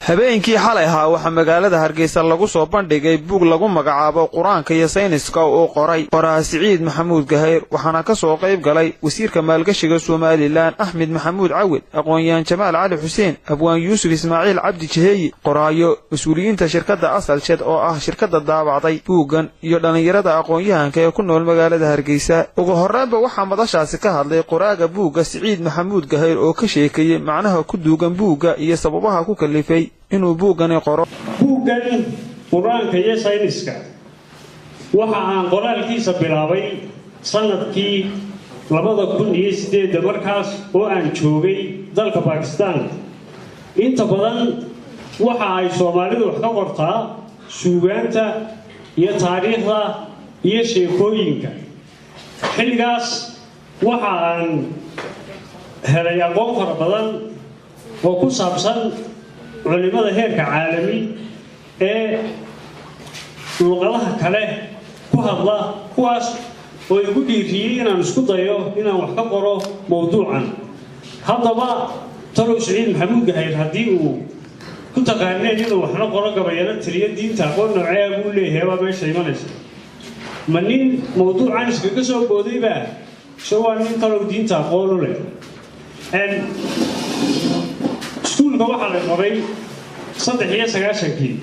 Habeenkii xalay ahaa waxaa magaalada Hargeysa lagu soo bandhigay buug lagu magacaabo Qur-aanka iyo Sayniska oo qoray qoraha Siciid Maxamuud Gahayr, waxaana ka soo qayb galay wasiirka maalgashiga Somaliland Axmed Maxamuud Cawid, aqoon-yahan Jamaal Cali Xuseen, abwaan Yuusuf Ismaaciil Cabdi Jiheeyi, qoraayo, mas-uuliyiinta shirkadda Asalshed oo ah shirkadda daabacday buuggan iyo dhallinyarada aqoon-yahanka ee ku nool magaalada Hargeysa. Ugu horreynba waxaa madashaasi ka hadlay qoraaga buugga Siciid Maxamuud Gahayr oo ka sheekeeyey macnaha ku duugan buugga iyo sababaha ku kalifay inuu buuggani qoro. Buuggan Qur-aanka iyo Sayniska waxa aan qoraalkiisa bilaabay sanadkii 2008-da, markaas oo aan joogay dalka Bakistan. Inta badan waxa ay Soomaalidu wax ka qortaa suugaanta iyo taariikhda iyo sheekooyinka. Xilligaas waxa aan helay aqoon fara badan oo ku saabsan culimada heerka caalami ee luqadaha kale ku hadla, kuwaas oo igu dhiiriyey inaan isku dayo inaan wax ka qoro mowduucan. Haddaba talow Siciid Maxamuud Gahayr, haddii uu ku taqaaneen inuu waxna qoro, gabayano tiriyo, diinta aqoon noocee buu leeyahay baa meesha imanaysa? Ma nin mowduucan iskaga soo boodayba ise waa nin talow diinta aqoon u leh? Iskuulka waxaa la qoray 93-kii.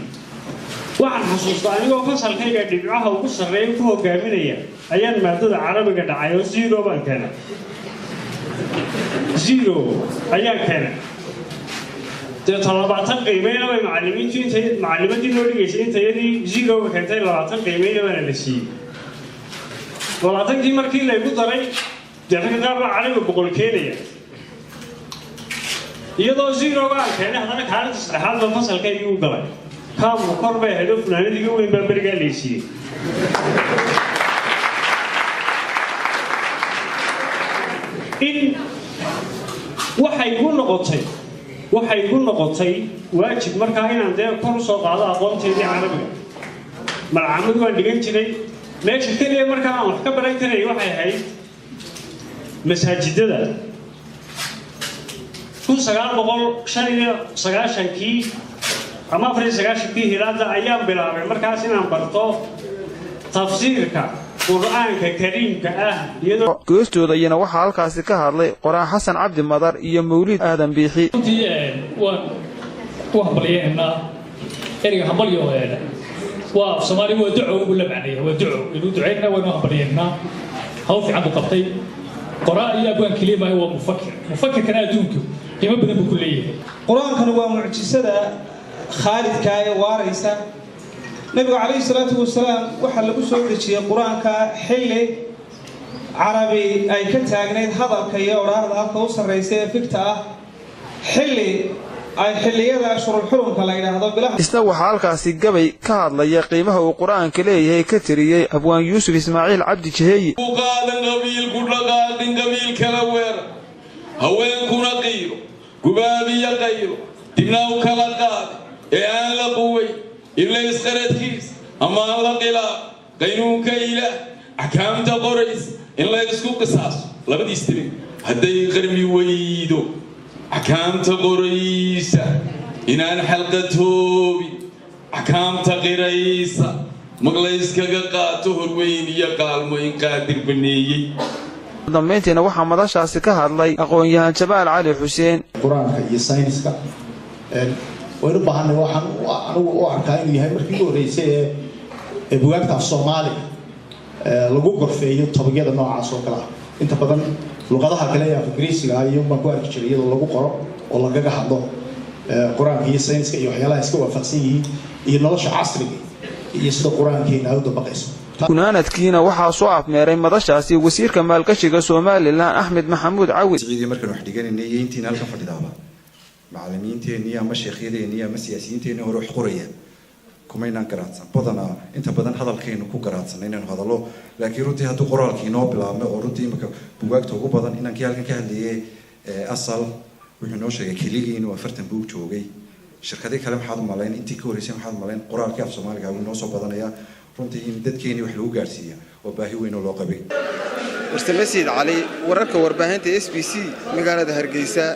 Waxaan xasuustaa anigoo fasalkayga dhibcaha ugu sarreeya ku hogaaminaya ayaan maadada Carabiga dhacay oo zero baan keenay, zero ayaan keenay. Deeto 20 qiimeyna bay macallimiintu intay macallimadii noo dhigaysay intayadii zeroga keentay 20 qiimeyna baana la siiyey. 20-kii markii laygu daray, dee ragga qaar baa Carabiga 100 keenaya. Iyadoo zeroga aan keenay, haddana kaalinta saddexaad baa fasalkaygii u galay. Kaamu kor bay ahayd oo funaanadiga weyn baa berigaa laysiiyey. In waxay igu noqotay waajib markaa inaan dee kor usoo qaado aqoontaydii Carabiga. Malcamad waan dhigan jiray. Meesha keliya markaa aan wax ka baran karayay waxay ahayd masaajidada. 1995-kii ama 94-kii hilaada ayaan bilaabay markaas inaan barto tafsiirka Qur-aanka Kariimka ah iyadoo Geestoodayana waxaa halkaasi ka hadlay qoraa Xasan Cabdi Madar iyo Mawliid Aadan Biixi. Runtii waan u hambalyeynaa. Ereyga hambalyo waa af Soomaaliga, waa duco ugu la macneeya, waa duco inuu duceynaa. Waynu hambalyeynaa, hawl fiican buu qabtay. Qoraa iyo abwaan keliya maayo, waa mufakir. Mufakirkana adduunku qiimo badan buu ku leeyahay. Qur-aankani waa mucjisada khaalidka ee waaraysa. Nabigu calayhi salaatu wasalaam waxaa lagu soo dejiyey Qur-aanka xilli Carabi ay ka taagnayd hadalka iyo odhaahda halka u sarraysa ee figta ah, xilli ay xilliyada ashhurulxurumka la yidhaahdo bilaha. Isna waxaa halkaasi gabay ka hadlaya qiimaha uu Qur-aanka leeyahay ka tiriyey abwaan Yuusuf Ismaaciil Cabdi Jiheeyi. Qaadan qabiil ku dhaqaaqin qabiil kala weer, haweenkuna qiiro gubaabiyo qaylo dibna u kala qaadi ee aan la quway iblays qaradkiis ama aan la qilaab qaynuunka Ilaah axkaamta qorays in la isku qisaaso labadiis tirin hadday qarmi weydo axkaamta qoraysa inaan xalqatoobin axkaamta qiraysa maqlayskaga qaato horweyn iyo qaalmo in Qaadir baneeyey. Dambayntiina waxaa madashaasi ka hadlay aqoon-yahan Jamaal Cali Xuseen. Qur-aanka iyo sayniska waynu baahanay. Waxaan anigu u arkaa inuu yahay markii ugu horreysay ee bugaagta af Soomaaliga lagu gorfeeyo topicyada noocaas oo kale ah. Inta badan luqadaha kale ee af Ingiriisiga iyo baan ku arki jiray iyadoo lagu qoro oo lagaga hadlo Qur-aanka iyo sayniska iyo waxyaalaha iska waafaqsan yihiin iyo nolosha casriga iyo sida Qur-aankeena ay u dabaqayso. Gunaanadkiina waxaa soo afmeeray madashaasi wasiirka maalgashiga Somaliland Axmed Maxamuud Cawid. Siciidii markaan wax dhiganaynay iyo intiina halkan fadhidaaba, macallimiinteennii ama sheekhyadeenii ama siyaasiyiinteenii hore wax qoraya kumaynaan garaadsan badanaa. Inta badan hadalkaynu ku garaadsanay inaynu hadallo, laakiin runtii hadduu qoraalkii inoo bilaabmay oo runtii imika bugaagta ugu badan, inankii halkan ka hadlayay Asal wuxuu inoo sheegay keligii inuu 40 buug joogay. Shirkadii kale maxaad u malayn? Intii ka horreysay maxaad u malayn? Qoraalkii af Soomaaliga wuu inoo soo badanayaa. Runtii in dadkeenii wax lagu gaarsiiya oo baahi weyn oo loo qabay. Warsame Siid Cali, wararka warbaahinta SBC, magaalada Hargeysa.